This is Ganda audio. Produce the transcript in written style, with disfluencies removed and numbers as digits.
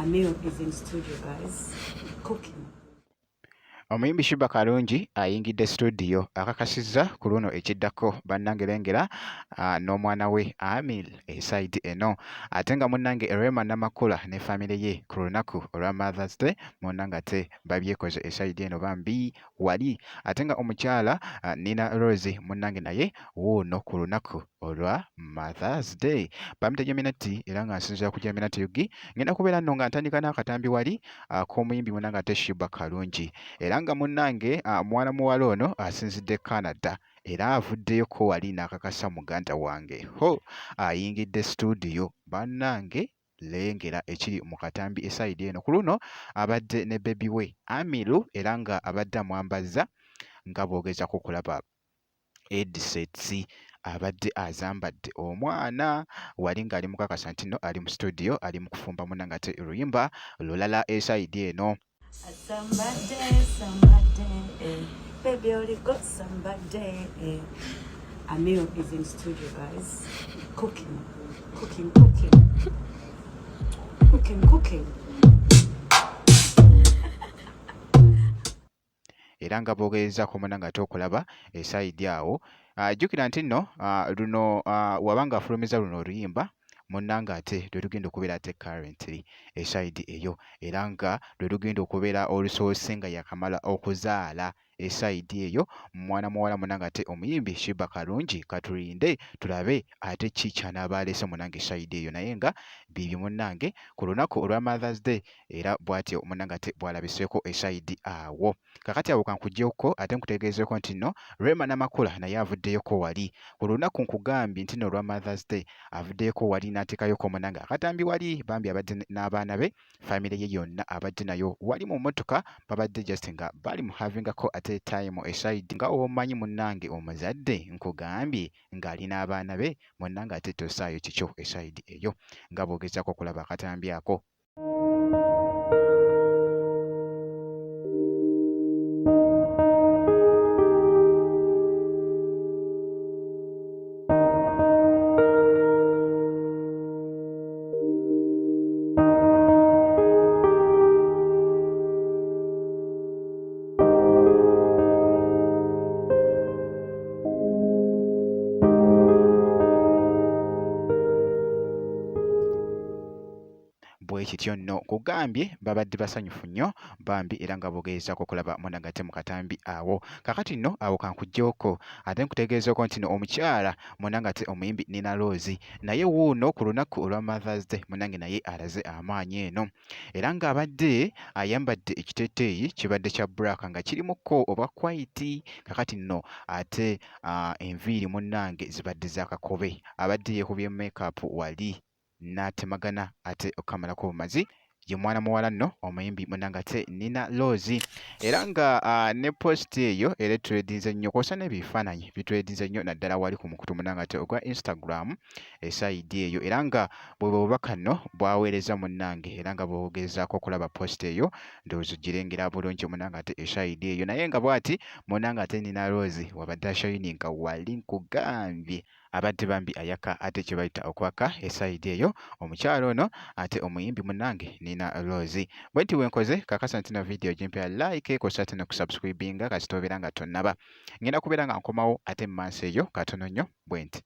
Amil is in studio guys cooking. Omuyimbi Sheebah Karungi ayingidde situdiyo akakasizza ku luno ekiddako bannange lengera n'omwana we Amil esayidi eno ate nga munnange Rema Namakula ne famire ye ku lunaku olwa Mother's Day munnange ate babyekoze esayidi eno bambi wali ate nga omukyala Nina Rose munnange naye wuuno ku lunaku olwa Mother's Day. Bamita Jaminati era nga nsinziira ku Jaminati UG ngenda kubeera nno nga ntandika n'akatambi wali ak'omuyimbi munnange ate Sheebah Karungi era nga munnange mwana muwala ono asinzidde Canada era avuddeyo ko wali n'akakasa muganda wange ho ayingidde situdiyo bannange lengera ekiri mu katambi esayidi eno. Ku luno abadde ne bbebi we Amiru era nga abadde amwambazza nga bw'ogezaako okulaba headsets abadde azambadde omwana wali ng'ali mukakasa nti nno ali mu situdiyo ali mu kufumba munnange ate luyimba lulala esayidi eno. Somebody, somebody, eh. Baby, only got somebody. Eh. Amil is in studio, guys, cooking, cooking, cooking, cooking, cooking. Era nga boogerezaako munange ate okulaba esayidi awo. Jjukira nti nno luno waba ng'afulumiza luno oluyimba munnange ate lwe lugenda okubeera ate currently esayidi eyo era nga lwe lugenda okubeera olusoose nga yakamala okuzaala esayidi eyo mwana muwala munnange ate omuyimbi Sheebah Karungi katulinde tulabe ate ki ky'anaaba aleese munnange esayidi eyo naye nga bibyo munnange ku lunaku olwa Mother's Day era bw'atyo munnange ate bw'alabiseeko esayidi awo. Kakati awo kankuggyeko ate nkutegeezeeko nti nno Rema Namakula naye avuddeyoko wali ku lunaku nkugambye nti nno olwa Mother's Day avuddeyoko wali n'ateekayoko munnange akatambi wali bambi abadde n'abaana be famire ye yonna abadde nayo wali mu mmotoka babadde just nga bali mu havingako ate time esayidi nga omanyi munnange omuzadde nkugambye ng'ali n'abaana be munnange ate tosaayo kikyo esayidi eyo nga bw'ogezaako okulaba akatambi ako. Bwe kityo nno nkugambye babadde basanyufu nnyo bambi era nga boogerezaako okulaba munnange ate mu katambi awo. Kaakati nno awo kankuggyeko ate nkutegeezeeko nti nno omukyala munnange ate omuyimbi Nina Rose naye wuuno ku lunaku olwa Mother's Day munnange naye alaze amaanyi eno era ng'abadde ayambadde ekiteeteeyi kibadde kya black nga kirimukko obwa white kaakati nno ate enviiri munnange zibadde za kakobe abadde yeekubye make-up wali n'atemagana ate okukamalako obumazi ye mwana muwala nno omuyimbi munnange ate Nina Rose era nga ne post eyo era etredinze nnyo kw'ossa n'ebifaananyi bitredinze nnyo naddala wali ku mukutu munnange ate ogwa Instagram esayidi eyo era nga bwe bubaka nno bw'aweereza munnange era nga bw'ogezaako okulaba post eyo ndowooza ogirengera bulungi munnange ate esayidi eyo naye nga bw'ati munnange ate Nina Rose wabadde ashayininga wali nkugambye abadde bambi ayaka ate kye bayita okwaka esayidi eyo omukyala ono ate omuyimbi munnange Nina Rose. Bwe nti bwe nkoze kakasa nti no vidiyo gimpa like kw'ossa ate n'okusubscribinga kasita obeera nga tonnaba. Ngenda kubeera nga nkomawo ate mu maaso eyo katono nnyo bwe nti.